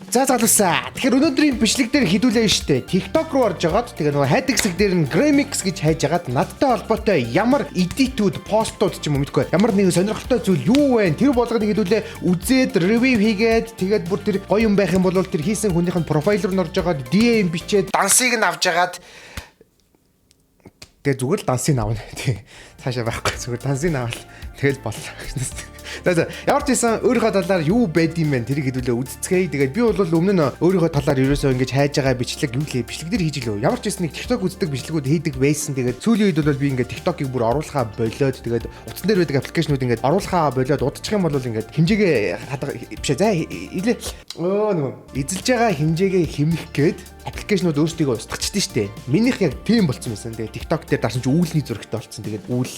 За, залуусаа. Тэгэхээр өнөөдрийн бичлэг дээр хэдүүлээ штэ. TikTok руу орж агаад, тэгээ нөгөө хайдаг хэсэг дээр нь Gramix гэж хайж агаад, надтай холбоотой ямар edit үүд, постууд ч юм уу мэдгүй. Ямар нэгэн сонирхолтой зүйл юу вэ? Тэр болгоныг хэдүүлээ үзээд, review хийгээд, тэгээд бүр тэр гоё юм байх юм бол тэр хийсэн хүнийх нь profile руу н орж агаад, DM бичээд, дансыг нь авч агаад, тэгээ зүгээр л дансыг авна. Тий. Цаашаа байхгүй, зүгээр дансыг авал тэгэл боллоо. За, ямар ч байсан өөрийнхөө талаар юу байд юм бэ, тэрийг хэдүүлээ үзцгээе. Тэгээд би бол өмнө нь өөрийнхөө талаар ерөөсөө ингэж хайж байгаа бичлэг юу лээ, бичлэг дээр хийж лөө. Ямар ч байсан нэг TikTok үздэг бичлэгүүд хийдэг байсан. Тэгээд сүүлийн үед бол би ингээд TikTok-ыг бүр оруулахаа болиод, тэгээд утсан дээр байдаг application ууд ингээд оруулахаа болиод, удчих юм бол ингээд хэмжээгээ хадга биш ээ. За, илээ нөгөө эзэлж байгаа хэмжээгээ хэмнэх гээд application ууд өөрсдийгөө устгачдээ штэ. Минийх яг тийм болцсон байсан. Тэгээд TikTok дээр дарсан чи үүлний зурагтай болцсон. Тэгээд үйл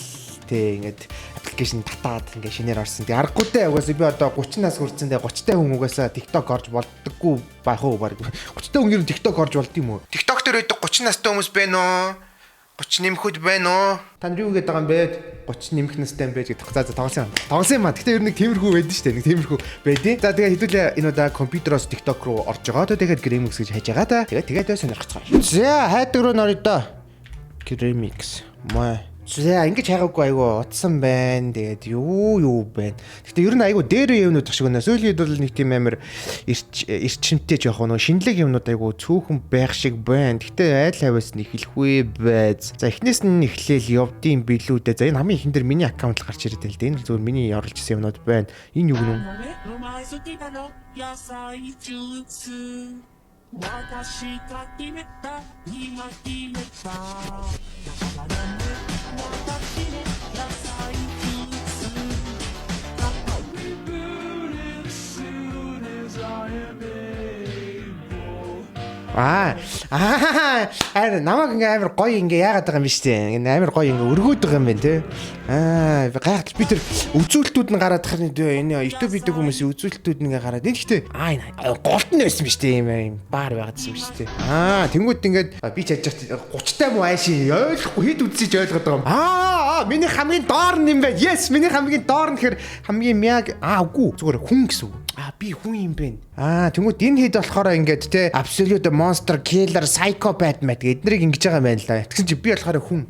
тэ ингээд application татаад ингээд шинээр орсон. Тэгээ аргагүй дээ, угаасаа би одоо 30 нас хүрсэн. Тэгээ 30 та хүн угаасаа TikTok орж болдоггүй байх уу баг. 30 та хүн ер нь TikTok орж болд юм уу? TikTok дээр байдаг 30 настай хүмүүс байна уу? 30 нэмэхүүд байна уу? Та нар юу гэдэг байгаа юм бэ? 30 нэмэх настай юм бэ гэдэг. За, тоглосон юм. Тоглосон юм а. Гэтэ ер нь нэг тиймэрхүү байдэн шүү дээ. Нэг тиймэрхүү байдیں۔ За, тэгээ хэдүүлээ энэ удаа компьютероос TikTok руу орж байгаа. Тэгээд Gramix гэж хайж байгаа та. Тэгээд сонирхцгаая. За, хайдаг руу норё доо. Gramix. Маа. За, ингэж хайгаагүй айгу утсан байна. Тэгээд юу юу байна. Гэтэ ер нь айгу дээр юмнууд шиг байна. Сүүлийн үед бол нэг тийм амар эрчимтэй жоох нөө шинэлэг юмнууд айгу цөөхөн байх шиг байна. Гэтэ айл хавьяас нь эхлэхгүй байз. За, эхнээс нь эхлээл явдсан билүү дээ. За, энэ хамгийн ихэн дээр миний account л гарч ирээд байл дээ. Энэ зүгээр миний оруулж ирсэн юмнууд байна. Энэ юу гэнэ? 野菜ジュース私が決めた今決めただからね私の野菜ジュース Reboot as soon as I am able. Аа, намайг ингээ амар гоё ингээ яагаад байгаа юм биш үү? Ингээ амар гоё ингээ өргөөд байгаа юм байна те. Аа, гайхал би тэр үзүүлэлтүүд нь гараад тахны энэ YouTube хийдэг хүмүүсийн үзүүлэлтүүд нь ингээ гараад энэ гэхдээ энэ голд нь байсан биш үү, юм баар байгаадсан биш үү? Аа, тэнгууд ингээд би ч яаж 30 тай муу ааши ойлгохгүй хэд үзсэж ойлгоод байгаа юм. Аа, миний хамгийн доор нь юм байна. Yes, миний хамгийн доор нь гэхэр хамгийн мяг үгүй, зүгээр хүн гэсэн үг. Аа, би хүн юм байна. Аа, тэнгууд энэ хэд болохоор ингээд те absolute monster killer psychopath мэт эднэрийг ингэж байгаа юм байна л да. Тэгсэн чи би болохоор хүн.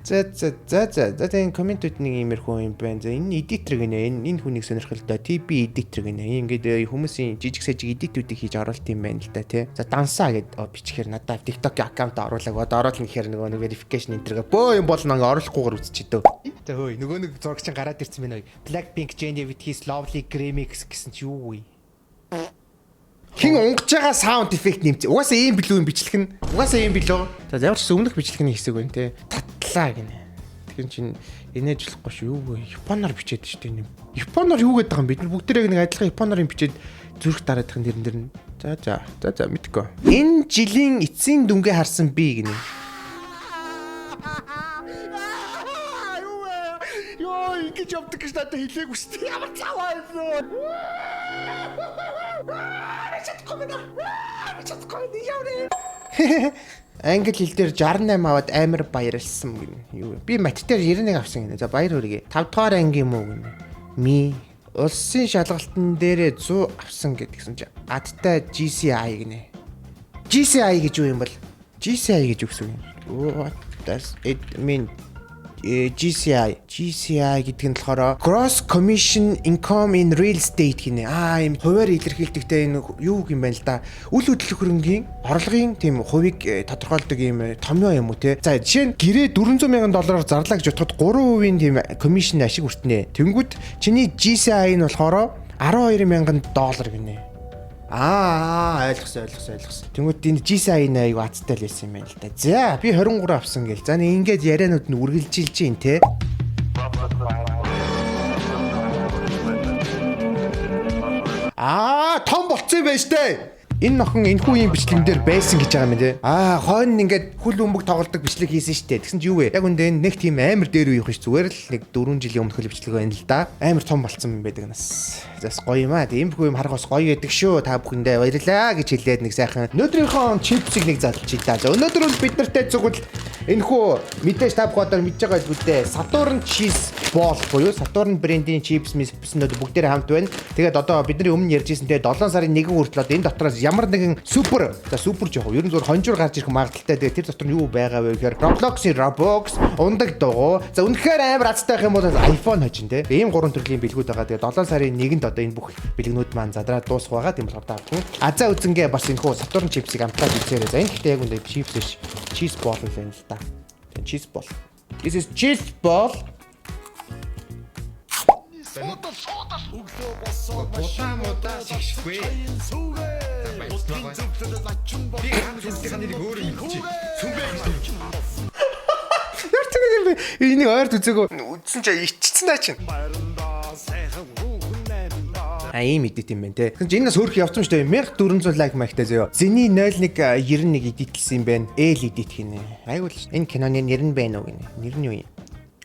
За, тэгээ comment үүд нэг иймэрхүү юм байна. За, энэ editor гинэ. Энэ хүнийг сонирхолтой TB editor гинэ. Ингээд хүмүүсийн жижиг сажиг edit үүдийг хийж оруулт юм байна л да тий. За, дансаа гэд бичгээр надад TikTok-ийн account оруулаг. Одоо оруулна гэхээр нөгөө нэг verification энтергээ бөө юм болно, ингээ оруулахгүйгээр үзчихэдөө. За, хөөе, нөгөө нэг зураг чинь гараад ирсэн байна. Blackpink Jennie with his lovely remix гэсэн чи юу вэ? Хин унгаж байгаа sound effect нэмж. Угаасаа ийм билүү юм бичлэг нь. Угаасаа ийм билүү. За, ямар ч өмнөх бичлэгний хэсэг байна те. Татлаа гинэ. Тэгэхээр чин инээж болохгүй шүү. Юу вэ? Японоор бичээд шүү дээ. Японоор юу гэдэг юм бэ? Бид нар бүгдээрээ нэг адилхан японоор юм бичээд зүрх дараадах юм дэрэн дэрэн. За, мэдгүй. Энэ жилийн эцсийн дүнгээ харсан би гинэ. Юу вэ? Йоо, ингэж явдаг гэж надад хэлээгүй шүү дээ. Ямар цаваа юм бэ? Чадахгүй байна. Чадахгүй байна. Явна. Англи хэл дээр 68 аваад амар баярлсан гинэ. Юу вэ? Би мат дээр 91 авсан гинэ. За, баяр хүргэе. 5 дугаар анги юм уу гинэ. Ми улсын шалгалтын дээрээ 100 авсан гэдгсэн чи адтай GCI гинэ. GCI гэж юу юм бол? GCI гэж юу гэсэн юм? What does it mean? GCI. GCI гэдэг нь болохоор Gross Commission Income in Real Estate гинэ. Аа, ийм хувиар илэрхийлдэгтэй энэ юу юм байна л да. Үл хөдлөх хөрөнгийн орлогын тийм хувийг тодорхойлдог ийм томьёо юм уу те. За, жишээ нь гэрээ 400 мянган доллараар зарлаа гэж бодоход 3% тийм commission ашиг хүртнэ. Тэнгүүд чиний GCI нь болохоор 12 мянган доллар гинэ. Аа, ойлгосон, ойлгосон, ойлгосон. Тэнгүүд энэ GCI аюу азтай л байсан юм байна л да. За, би 23 авсан гээл. За, нэг ингээд ярианууд нь үргэлжилж гин те. Аа, том болцсон юм байна штэ. Энэ охин энэхүү ийм бичлэгэн дээр байсан гэж байгаа юм те. Аа, хойно ингээд хөл бөмбөг тоглодог бичлэг хийсэн штэ. Тэгсэн чи юу вэ? Яг үндэ энэ нэг тийм амар дээр үеих биш, зүгээр л нэг 4 жилийн өмнөх л бичлэг байна л да. Амар том болцсон юм байдаг нас. Зас гоё юм аа. Тийм бүх юм харах бас гоё байдаг шүү. Та бүхэндээ баярлалаа гэж хэлээд нэг сайхан өнөөдрийнхөө чипсийг нэг задлж да. Өнөөдөр бол бид нартай зүгэл Энэхүү мэдээж та бүхэн одоо мэдж байгаа зүйлүүдээ Saturn Cheese Ball буюу Saturn брендийн chips мипснүүд бүгдээр хамт байна. Тэгээд одоо бидний өмнө ярьж ирсэн те 7 сарын 1 хүртэл одоо энэ дотроос ямар нэгэн супер, за, супер жоох, ер нь зүгээр хонжуур гарч ирэх магадлалтай. Тэгээд тэр дотор нь юу байгаа вэ гэхээр Roblox-ийн Robux, ундаг дугуй. За, үнэхээр амар азтай байх юм бол iPhone хожин те. Ийм гурван төрлийн бэлгүүд байгаа. Тэгээд 7 сарын 1-нд одоо энэ бүх бэлгнүүд маань задраад дуусах байгаа. Тийм болохоор та бүхэн азаа үзэнгээ бас энэ хүү Saturn chips-ийг амтлаад үзээрэй. За, энэ гэхдээ яг үндэ chips биш. Cheese ball л байна л да. Тэгээд cheese ball. This is cheese ball. Будаа мудаа шигшгүй. Би хамт хүмүүсийн нэрийг өөрөө мэдчих. Сүмбэ гэж. Ямар ч юм бэ? Энийг ойрт үзээгөө. Үзсэн чи ичсэн даа чинь. А, ийм edit юм байна те. Тэгсэн чинь энэ нас хөөрх явцсан шүү дээ. 1400 like маягтай заяо. Зэний 0191 edit лсэн юм байна. Эл edit хийнэ. Айгуул ш. Энэ киноны нэр нь байна уу гинэ. Нэр нь юу юм?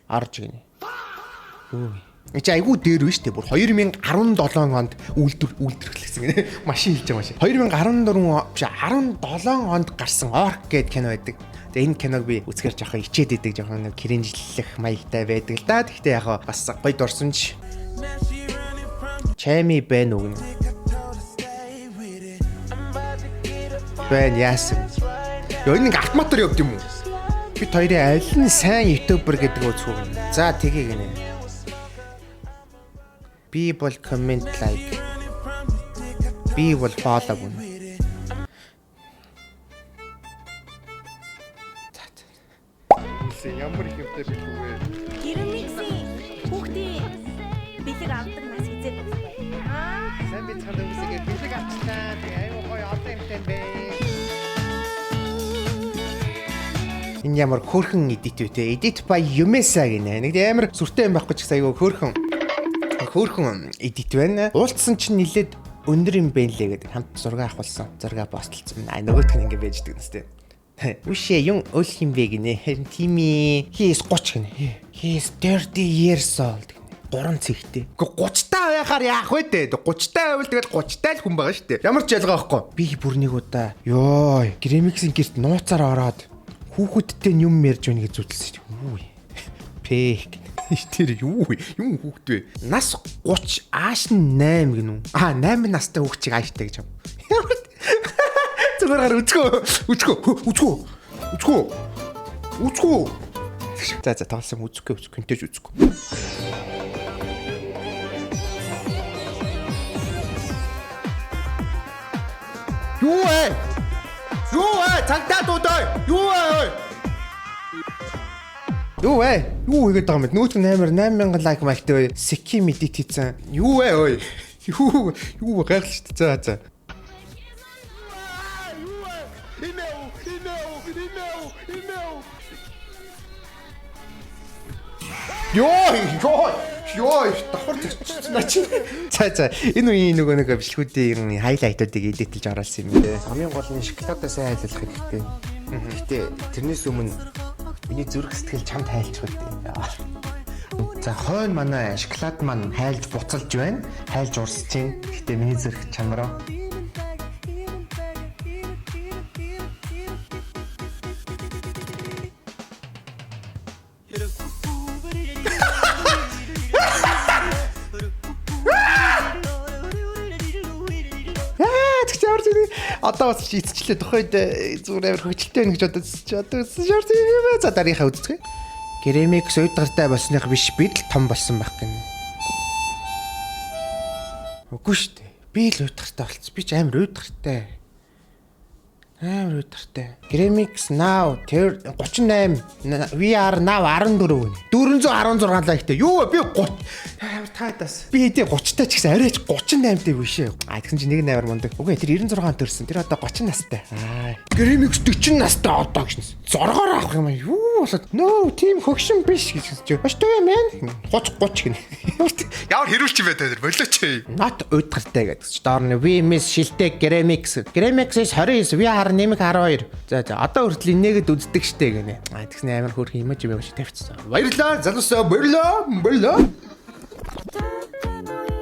Арж гинэ. Юу юм? Эч айгуу дээр биш үү? Бүр 2017 онд үйлдвэрлэгдсэн гинэ. Машин хэлж байгаа машин. 2014 биш, 17 онд гарсан Orc гэдэг кино байдаг. Тэгээ энэ киног би үзэхэр жоохон ичээд идэг, жоохон нэг cringe лэх маягтай байдаг л да. Гэхдээ яг бас гоё дурсамж. Чами байна уу гинэ. Байна, яасан. Ёо, энэ нэг автоматар явд юм уу? Бид хоёрын аль нь сайн YouTuber гэдэг үзэх үү? За, тгий гинэ. Би бол comment, like. Би бол follow гэнэ. За, за. Ямар их юмтай бэлгүй вэ? Гэрмиксийн хүүхдийн бэлэг авдаг нас хизээ дуусах вэ? Сайн бицхан хүмүүсээ бэлэг авчлаа. Тэгээ айгуу гоё олон юмтай бэ. Энэ ямар хөөрхөн edit вэ те? Edit by Yumesa гинэ. Нэг амар сүртэй юм байхгүй ч гэсэн айгуу хөөрхөн хөөрхөн edit байна. Уулцсан чинь нилээд өндөр юм бэ лээ гэдэг хамт зураг авахулсан. Зураг post лцсон. А, нөгөөх нь ингэ байж дэгнэс те. Үшээ юм өөл юм бэ гинэ. Харин тийм ээ. He is 30 гинэ. He is 30 years old гинэ. 3 цэгтэй. Гэхдээ 30 та байхаар яах вэ те? 30 та байвал тэгэл 30 та л хүн байгаа шүү дээ. Ямар ч ялгаа байхгүй. Би бүр нэг удаа ёо, Гремиксийн герт нууцаар ороод хүүхэдтэй юм ярьж байна гэж зүтэлсэн шүү. Юу вэ? Пэх. Тэр юу вэ? Юм хүүхэд вэ? Нас 30 ааш нь 8 гинүү. А, 8 настай хүүхд чиг ааштай гэж юм. Ямар зүгээр гар үзгөө. Үзгөө. Үзгөө. Үзгөө. Үзгөө. За за, тоглосон, үзэхгүй үзэхгүй энтэйж үзэхгүй. Юу вэ? Юу вэ? Цагдаа дуу. Юу вэ? Юу вэ? Юу хийгээд байгаа юм бэ? Нүүт нь амар 8000 like маягтай бай. Секи edit хийсэн. Юу вэ ой? Юу юу, гайхал шүү дээ. За за. Имэу, имэу, имэу, имэу. Йоо, ёо, ёо, давхар зөрчсөн наа чи. За за, энэ үеийн нөгөө нэг бичлэгүүдийн highlight уудыг edit лж оруулсан юм дээ. Хамгийн гол нь шоколадаа сайн хайлуулах хэрэгтэй. Гэхдээ тэрнээс өмнө миний зүрх сэтгэл чамд хайлчих үү. За, хойно манай шоколад маань хайлж буцалж байна. Хайлж урсж байна. Гэхдээ миний зүрх чам руу. Аа, тэгч ямар зүг одоо бас чи эцчлээ, тухайд зүгээр амар хөвчлөлтэй байна гэж бодож чи одоо ямар зүг юм бэ? За, дараагийнхаа үзцгээе. Гремикс уйдгартай болсных биш, бид л том болсон байх гинэ. Үгүй шүү дээ. Би л уйдгартай болцсон. Би ч амар уйдгартай. Амар уйдгартай. Gramix now тэр 38, we are now 14 гэнэ. 416 like тай. Юу вэ? Би 30 амар таадас. Би хэдий 30 таа ч гэсэн арайч 38 тай биш ээ. А, тэгсэн чинь нэг нь амар мундаг. Үгүй, тэр 96 төрсөн. Тэр одоо 30 настай. Аа. Gramix 40 настай одоо гэсэн. Зоргоор авах юм аа. Юу болоод нөө тийм хөгшин биш гэж чи. Маш төө юм байна. 30 30 гэнэ. Ямар хэрүүлч юм бэ тэр болооч. Not уйдгартай гэдэг чи. Доор нь we miss шилтэй Gramix. Gramix is 29, we are нэмэх 12. За за, одоо хүртэл инээгэд үздэг штэ гинэ. А, тэгсэн амар хөөрхөн emoji юм шиг тавьчихсан. Баярлалаа залуусаа, баярлалаа. Баярлалаа.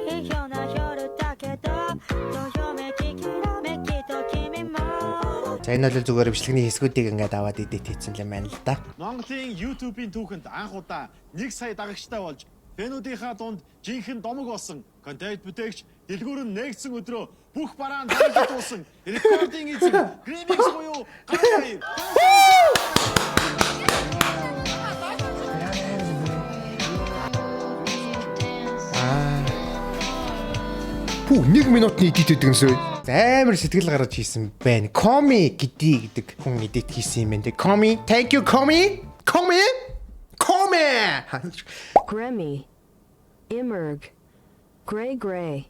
いいような夜だけどどよめききらめきと君も。За, энэ бол зүгээр бичлэгний хэсгүүдийг ингээд аваад edit хийсэн юм байна л да. Монголын YouTube-ийн түүхэнд анх удаа 1 сая дагагчтай болж fan үүдийнхаа дунд жинхэнэ домог болсон контент бүтээгч, дэлгүүр нь нээгдсэн өдрөө бүх бараан дарагж дуусан рекордын эзэн Remix буюу Гар Баяр. Пүү, 1 минутны edit гэдэг юмсүү. Амар сэтгэл гаргаж хийсэн байна. Коми гэдэг гэдэг хүн edit хийсэн юм байна. Тэг Коми, thank you, Коми. Коми. Коми. Grammy. Immerg. Gray gray.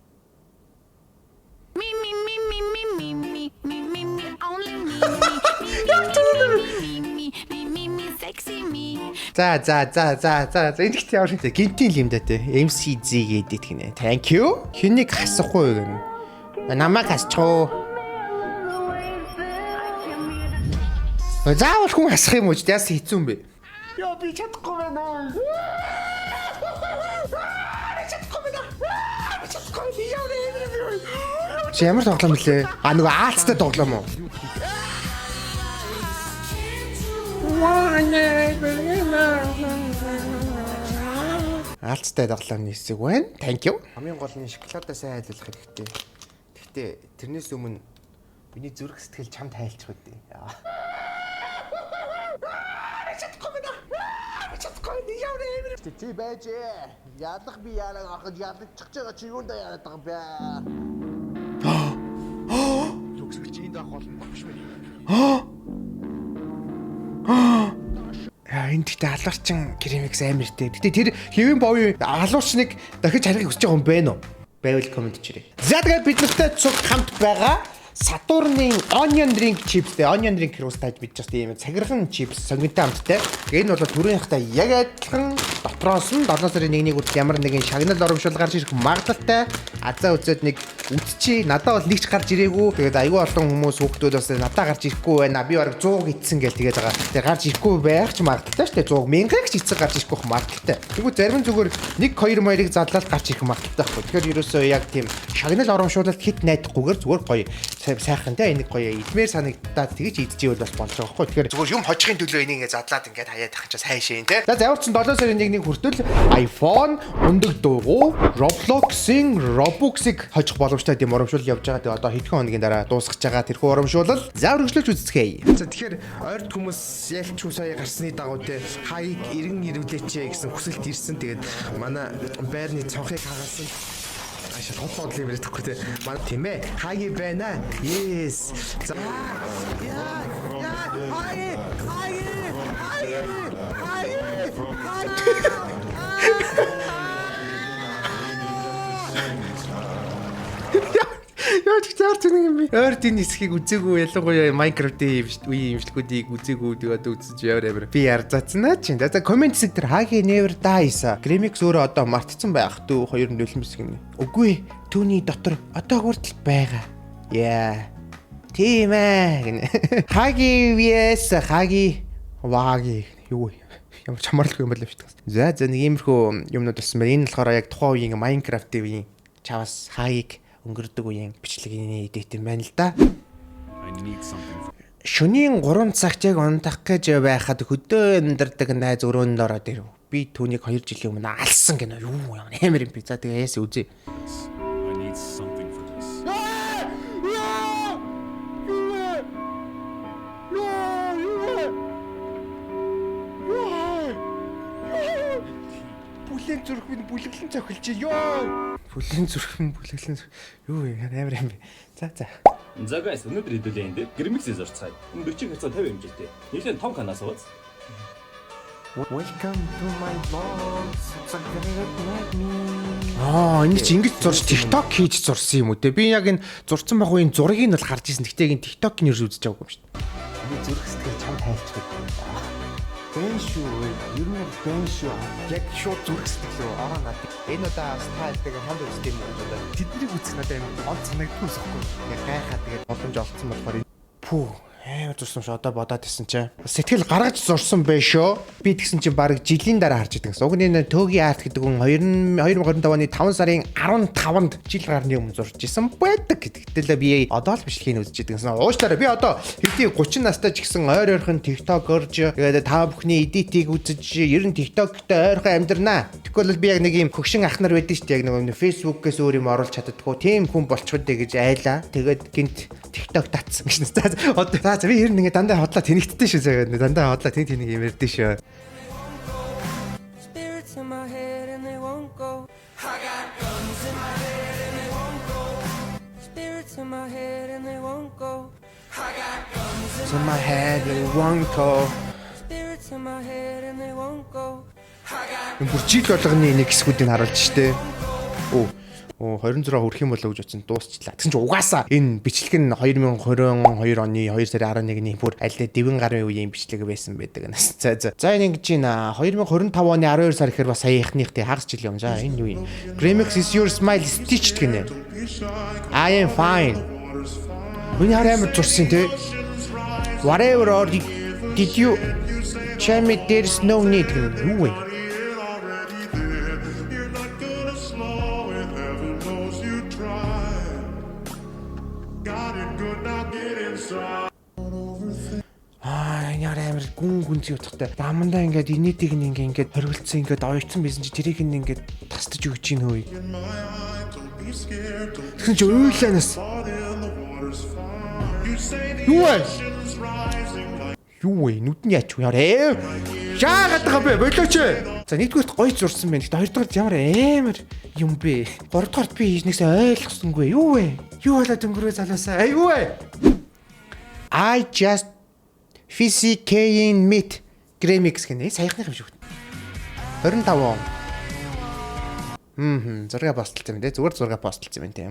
Me, me, me, me, me, me, me, me, me, me, only me, me, me, me, me, me, me, sexy me. За за за за за за, энэ ихтэй ямар юм. Гинтийн л юм да те. MCZ edit гинэ. Thank you. Хэнийг хасахгүй гэнэ. Намайг хасчих уу? Заавал хүн хасах юм уу? Яас хэцүү юм бэ? Яа, би чадахгүй байна. Би чадахгүй байна. Би чадахгүй байна. Чи ямар тоглоом блэ? А, нөгөө аалцтай тоглоом уу? Аалцтай тоглоомны хэсэг байна. Thank you. Хамгийн гол нь шоколадаа сайн хайлуулах хэрэгтэй. Гэхдээ тэрнээс өмнө миний зүрх сэтгэл чамд хайлчих үү. Чадахгүй байна. Би чадахгүй байна. Ямар амар. Чи байж. Ялах би яалаа ахад ялчих байгаа, чи юундаа яриад байгаа юм бэ? Төгсгөлч энд авах болно биш үү? Яа, энэ гэхдээ алуурчин Кремикс амар дээ. Гэтэ тэр хэвэн бовын алуурчныг дахиж харахыг хүсэж байгаа хүн байна уу? Байвал comment чирээ. За, тэгээд бид нартай цуг хамт байгаа Сатурны onion ring chips те, onion ring хэрүүс тааж мэдчих тийм юм цагирхан chips, сонгонтой амттай. Энэ бол түрүүнийхтэй яг адилхан, дотроос нь 7 сарын 1-ний хүртэл ямар нэгэн шагнал урамшуул гарч ирэх магадлалтай. Азаа үзээд нэг үтчи, надад бол нэг ч гарч ирээгүй. Тэгээд айгүй олон хүмүүс, хүүхдүүд бас надад гарч ирэхгүй байна. Би бараг 100 идсэн гэл тэгээд байгаа. Тэгээд гарч ирэхгүй байх ч магадлалтай шүү дээ. 100 мянгыг ч идсэн гарч ирэхгүй байх магадлалтай. Тэгвэл зарим нь зүгээр 1 2 моёрыг задлаад гарч ирэх магадлалтай байхгүй. Тэгэхээр ерөөсөө яг тийм шагнал урамшуулалт хит найдахгүйгээр зүгээр гоё сайхан те, энийг гоё идмээр санагдаад тэгэж идчихвэл бас болж байгаа байхгүй. Тэгэхээр зүгээр юм хожихын төлөө энийг ингэ задлаад ингээд хаяад тах чинь сайн шин те. За, зааварч 7 сарын 1-ний хүртэл iPhone, ундаг дуугу, Roblox-ийн Robux-ыг хожих боломжтой тийм урамшуул явж байгаа. Тэгээ одоо хэдхэн хоногийн дараа дуусгаж байгаа тэрхүү урамшуулал. За, үргэлжлүүлж үзцгээе. За, тэгэхээр ойрт хүмүүс ялч сая гарсны дагуу те, хаяг иргэн ирвлээч гэсэн хүсэлт ирсэн. Тэгээд манай байрны цонхыг хагаасан. Ашиг хот юм ярихгүй те. Манай тийм ээ. Хаги байна. Yes. За. Яа, яа, хаги, хаги, хаги, хаги, хаги. Яа, ч заар ч нэг юм би. Ойрт энэ хэсгийг үзээгүй, ялангуяа Minecraft-ийн үеийн имжлэгүүдийг үзээгүй, тэгээд үзэж ямар амар. Би ярзаацнаа чинь. За, comment хэсэг дээр Хаги never dies. Grimix өөрөө одоо мартцсан байх дүү хоёр нулимс гинэ. Үгүй, түүний дотор одоо хүртэл байгаа. Яа. Тийм ээ гинэ. Хаги vs Хаги Ваги юу вэ? Ямар ч хамааралгүй юм байна шүү дээ. За за, нэг иймэрхүү юмнууд болсон байна. Энэ болохоор яг тухайн үеийн Minecraft-ийн үеийн чавас хагиг өнгөрдөг үеийн бичлэгийн edit юм байна л да. I need something. Шөнийн 3 цагт яг унтах гэж байхад хөдөө амьдардаг найз өрөөнд ороод ирэв. Би түүнийг 2 жилийн өмнө алсан гэнэ. Юу ямар амар юм бэ? За, тэгээ яас үзье. I need something for this. Яа! Юу вэ? Яа, юу вэ? Яа! Бүлээн зүрх минь бүлэглэн цохилж. Ёо! Бүлээн зүрх минь бүлэглэн юу вэ? Амар юм бэ. За за. За guys, өнөөдөр хэдүүлээ энэ дээр Grimix-ийг зурцгаая. Энэ 40 хэрцээ 50 хэмжээтэй. Нэлээд том канаас ууз. Welcome to my vlog. Subscribe me. Аа, энэ чи ингэж зурж TikTok хийж зурсан юм уу те? Би яг энэ зурцсан баг үеийн зургийг нь бол харж ирсэн. Гэтэ яг энэ TikTok-ийг нь үзэж байгаагүй юм шүү дээ. Миний зүрх сэтгэл чамд хайлчих. Бэн шүү. Ер нь бол бэн шүү. Яг шууд зүрх сэтгэл рүү ороо над. Энэ удаа бас та хэлдэг хамт үздэг юм уу одоо. Тэднийг үзэх надад юм он санагдгүй юм сахгүй. Яг гайхаад тэгээд боломж олцсон болохоор пүү. Амар зурсан шүү, одоо бодоод исэн чинь. Сэтгэл гаргаж зурсан байх шүү. Би тэгсэн чинь баг жилийн дараа харж идэг гэсэн. Уг нь энэ Төөгийн арт гэдэг хүн 2025 оны 5 сарын 15-нд жил гарны өмнө зурж исэн байдаг гэдэг. Гэтэл би одоо л бичлэгийг үзэж идэг гэсэн. Уучлаарай, би одоо хэдий 30 настай ч гэсэн ойр ойрхон TikTok орж, тэгээд та бүхний edit-ийг үзэж, ер нь TikTok-тэй ойрхон амьдрнаа. Тэгэхгүй бол би яг нэг юм хөгшин ах нар байдаг шүү дээ. Яг нэг Facebook-ээс өөр юм оруулж чаддаггүй. Тийм хүн болчиход дээ гэж айлаа. Тэгээд гинт TikTok татсан гэж. За одоо за би ер нь ингээ дандаа хотлоо тэнэгттэй шүү заяа. Дандаа хотлоо тэнэг тэнэг юм ярьдэн шүү. Spirits in my head and they won't go. I got guns in my head and they won't go. Spirits in my head and they won't go. I got guns in my head and they won't go. Spirits in my head and they won't go. Бүр жил болгоны нэг хэсгүүдийг харуулж штэ. Оо 26 хүрэх юм болоо гэж утсан дуусчлаа. Тэгсэн чинь угаасаа энэ бичлэг нь 2022 оны 2 сарын 11-ний бүр аль дэвэн гарын үеийн бичлэг байсан байдаг. За за. За энэ ингэж байна. 2025 оны 12 сар гэхээр бас саяхных тий хагас жил юм. За энэ юу юм? Remix is your smile stitched гинэ. I am fine. Миний хар амар зурсан тий. Whatever or did you tell me there's no need гинэ. Юу вэ? Аа энэ амар гүн гүнзгий утгатай. Дамандаа ингээд инээдийг нь ингээд хоригдсан, ингээд оёцсон байсан чи тэрийг нь ингээд тастаж өгч ийн хөөе. Тэгсэн чи уйлаанаас. Юу вэ? Юу вэ? Нүд нь яач вэ? Яагаад байгаа бэ? Болооч. За нэгдүгээрт гоё зурсан байна. Гэхдээ хоёрдугаарт ямар амар юм бэ? Гуравдугаарт би нэгсээ ойлгосонгүй. Юу вэ? Юу болоод өнгөрөө залуусаа? Ай юу вэ? I just physically meet Gremix гэнэ. Саяхных юм шиг. 25 он. 6 постлсон юм те. Зүгээр 6 постлсон юм те.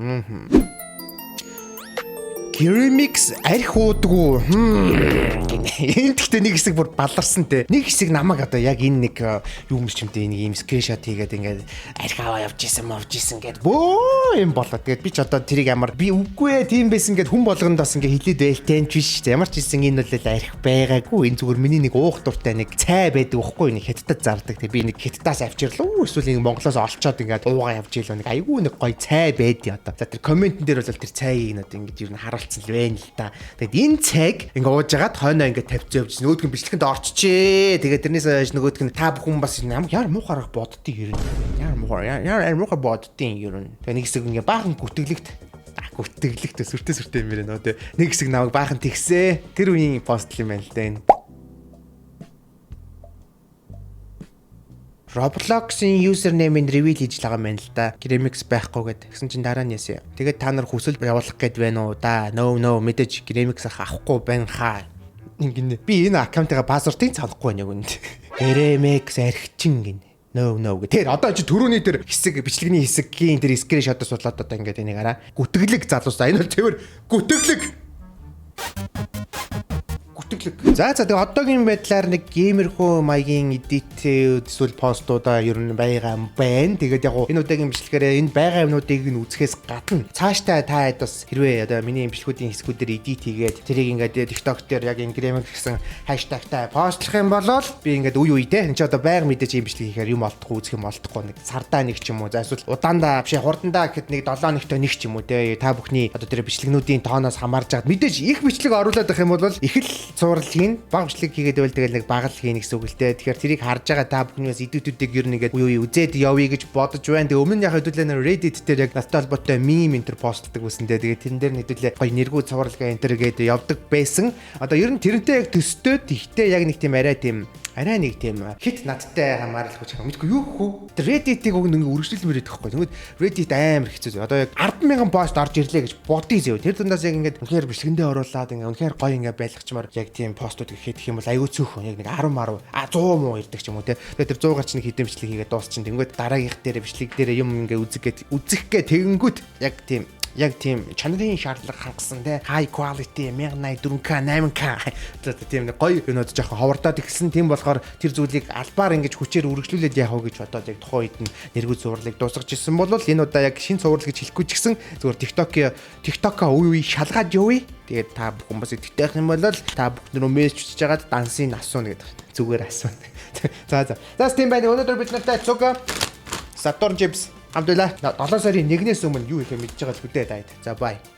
Gremix арх уудгүй. Гэнэ. Энд гэхдээ нэг хэсэг бүр баларсан те. Нэг хэсэг намайг одоо яг энэ нэг юу юм чимтэй нэг юм скриншот хийгээд ингээд арх аваа явж исэн мовж исэн гэд бөө юм болоо. Тэгээд би ч одоо тэрийг ямар би үгүй тийм байсан гэд хүн болгонд бас ингээд хилээд байлтай юм биш шүү. Ямар ч хэлсэн энэ бол арх байгаагүй. Энэ зүгээр миний нэг уух дуртай нэг цай байдаг уухгүй, нэг хятадд зардаг. Тэг би нэг хятадаас авчирлаа. Эсвэл нэг Монголоос олцоод ингээд уугаа явж ийлээ. Нэг айгүй нэг гой цай байдیں۔ Одоо. За тэр комментэн дээр бол тэр цайг нь одоо ингээд ер нь харуулсан л байна л да. Тэгээд энэ цайг ингээ ууж агаад хойноо ингээ тавьцсан явж нөгөөдг нь бичлэгэнд орчжээ. Тэгээд тэрнээс хойш нөгөөдг нь та бүхэн бас ямар муухай боддгийг ер нь. Ямар муухай ямар муухай боддгийг ер нь. Тэгээд нэг хэсэг ингээ баахан гүтгэлэгт гүтгэлэгт сүртэй сүртэй юм байна нөө тэ. Нэг хэсэг намайг баахан тэгсээ. Тэр үеийн пост юм байна л да энэ. Roblox-ын username-ийг reveal хийж л байгаа юм байна л да. Gremix байхгүй гэд. Тэгсэн чинь дараа нь яасан. Тэгээд та нар хүсэл явуулах гээд байна уу да? No no, мэдээж Gremix ах авахгүй байна хаа. Ингэнэ. Би энэ аккаунтыгаа password-ыг санахгүй байна яг үүнд. Gremix архичин гинэ. No no гэх. Тэр одоо чи түрүүний тэр хэсэг бичлэгний хэсгийн тэр скриншотоос болоод одоо ингээд энийг хараа. Гүтгэлэг залуусаа. Энэ бол цэвэр гүтгэлэг. Гүтгэлэг. За за тэгээ одоогийн байдлаар нэг геймерхүү маягийн edit эсвэл постуудаа ер нь байгаа юм байна. Тэгээд яг энэ удаагийн бичлэгээрээ энэ байгаа юмнуудыг нь үзэхээс гадна цаашдаа та хэд бас хэрвээ одоо миний бичлэгүүдийн хэсгүүдээр edit хийгээд тэрийг ингээд TikTok дээр яг Instagram гэсэн хаштагтай постлох юм бол би ингээд үе үедээ энэ ч одоо байнга мэдээж юм бичлэг хийхээр юм олдохгүй, үзэх юм олдохгүй, нэг сардаа нэг ч юм уу, за эсвэл удаандаа биш хурдандаа гэхэд нэг 7 нэгтөө нэг ч юм уу те, та бүхний одоо тэр бичлэгнүүдийн тооноос хамаарж чад мэдээж их бичлэг оруулаад байх юм бол их л цуврал хийн, баг бичлэг хийгээд байвал тэгэл нэг баг л хийн гэсэн үг л дээ. Тэгэхээр тэрийг харж байгаа та бүхний бас edit-үүдийг ер нь ингээд үе үе үзээд явъя гэж бодож байна. Тэгээ өмнө нь яг хэдүүлээ нэр Reddit дээр яг надтай холбоотой meme энэ төр постлдог байсан дээ. Тэгээ тэрэн дээр хэдүүлээ гоё нэргүү цувралгаа энэ төр гээд явдаг байсан. Одоо ер нь тэрнтэй яг төстэй, тэгтээ яг нэг тийм арай тийм арай нэг тийм хит надтай хамааралгүй ч юм. Мэдгүй юу хөө. Тэр Reddit-ийг уг нэг үргэлжлүүлмээр идэх байхгүй. Тэгмэд Reddit амар хэцүү. Одоо яг 10,000 пост орж ирлээ гэж бодъё зөө. Тэр дундаас яг ингээд үнэхээр бичлэгэндээ оруулаад ингээд үнэхээр гоё ингээд байлгачмаар яг тийм постууд хийх юм бол аюу цөөхөн. Яг нэг 10 10 а 100 муу ирдэг ч юм уу те. Тэгээд тэр 100 гарч нэг хэдэн бичлэг хийгээд дуусчин. Тэнгүүд дараагийнх дээр бичлэг дээр юм ингээд үзэх гээд үзэх гээ тэгэнгүүт яг тийм Яг тийм чанарын шаардлага хангасан те, high quality 1084K 8K тийм нэг гоё юунууд жоохон ховордоод ихсэн. Тийм болохоор тэр зүйлийг албаар ингэж хүчээр үргэлжлүүлээд яах вэ гэж бодоод яг тухайн үед нь нэргүй цувралыг дуусгаж ирсэн бол энэ удаа яг шинэ цуврал гэж хэлэхгүй ч гэсэн зүгээр TikTok-а үе үе шалгаад явъя. Тэгээд та бүхэн бас идэвхтэй байх юм бол та бүхэн рүү мессеж бичиж хагаад дансыг асууна гэдэг. Зүгээр асууна. За за. За, тийм байна. Өнөөдөр бид нартай цуг Saturn Chips хамт байлаа. 7 сарын 1-ээс өмнө юу хийхээ мэдж байгаа л бүдээ дайд. За, bye.